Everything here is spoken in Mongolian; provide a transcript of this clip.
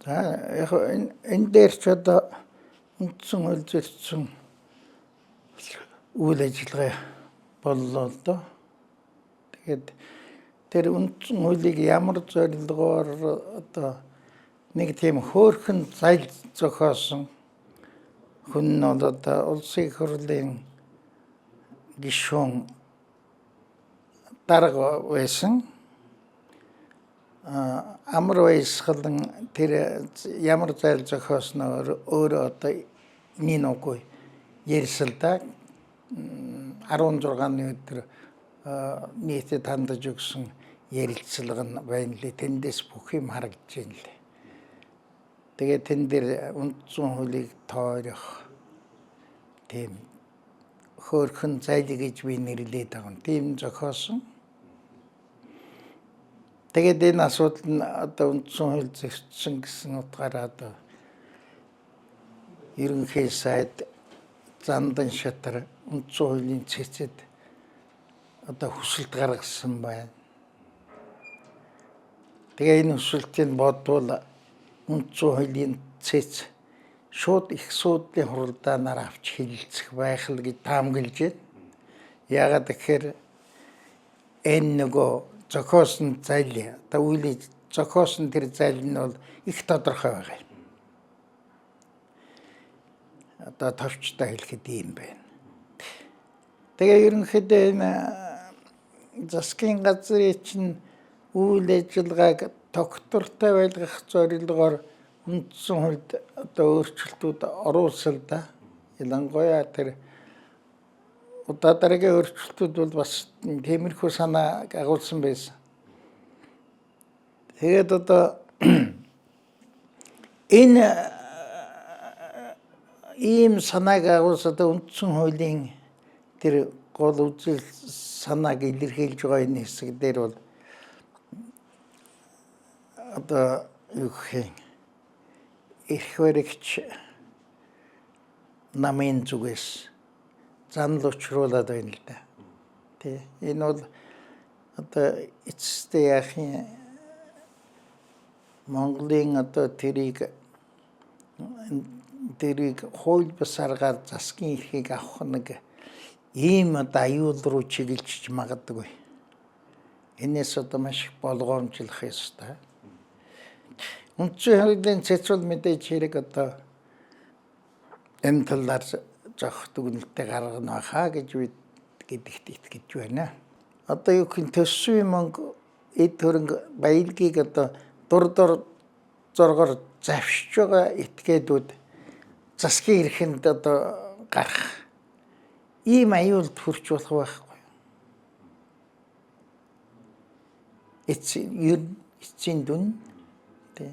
За, яг энэ дээр ч одоо үндсэн хууль зөрчсөн үйл ажиллагаа боллоо л доо. Тэгээд тэр үндсэн хуулийг ямар зорилгоор одоо нэг тийм хөөрхөн зайл зохиосон хүн нь бол одоо улсын их хурлын гишүүн дарга байсан. Амар Баясгалан тэр ямар зайл зохиосноо өөрөө одоо нин үгүй ярьсан л да. 16-ны өдөр нийтэд хандаж өгсөн ярилцлага нь байна лээ. Тэндээс бүх юм харагдаж байна лээ. Тэгээд тэн дээр үндсэн хуулийг тойрох тийм хөөрхөн зайл гэж би нэрлээд байгаа юм. Тийм зохиосон. Тэгээд энэ асуудал нь одоо үндсэн хууль зөрчсөн гэсэн утгаараа одоо ерөнхий сайд Зандан шатар үндсэн хуулийн цэцэд одоо хүсэлт гаргасан байна. Тэгээ энэ хүсэлтийг бодвол үндсэн хуулийн цэц шууд их суудлын хуралдаанаар авч хэлэлцэх байх л гэж таамаглаж байна. Яагаад гэхээр энэ нөгөө зохиосон зайл, одоо үеийн зохиосон тэр зайл нь бол их тодорхой байгаа юм. Одоо товчтой хэлэхэд ийм байна. Тэгээ ерөнхийдөө энэ засгийн газрын чинь үйл ажиллагааг тогтвортой байлгах зорилгоор үндсэн хуульд одоо өөрчлөлтүүд оруулсан л да. Ялангуяа тэр удаа дараагийн өөрчлөлтүүд бол бас тиймэрхүү санаа агуулсан байсан. Тэгээд одоо энэ ийм санааг агуулсан одоо үндсэн хуулийн тэр гол үзэл санааг илэрхийлж байгаа энэ хэсэг дээр бол одоо юу гэх юм, эрх баригч намын зүгээс занал учруулад байна л да. Тэ, энэ бол одоо эцэстээ яах юм, Монголын одоо тэрийг хууль бус аргаар засгийн эрхийг авах нэг ийм одоо аюул руу чиглэж магадгүй. Энээс одоо маш их болгоомжлох ёстой. Үндсэн хуулийн цэц бол мэдээж хэрэг одоо энэ талаар зохих дүгнэлтээ гаргана хаа гэж би гэдэгт итгэж байна. Одоо юу гэх юм, төсвийн мөнгө, эд хөрөнгө, баялагийг одоо дур дур зоргоор завшиж байгаа этгээдүүд засгийн эрхэнд одоо гарах ийм аюулд хүрч болох байхгүй. Эцсийн дүн, тий.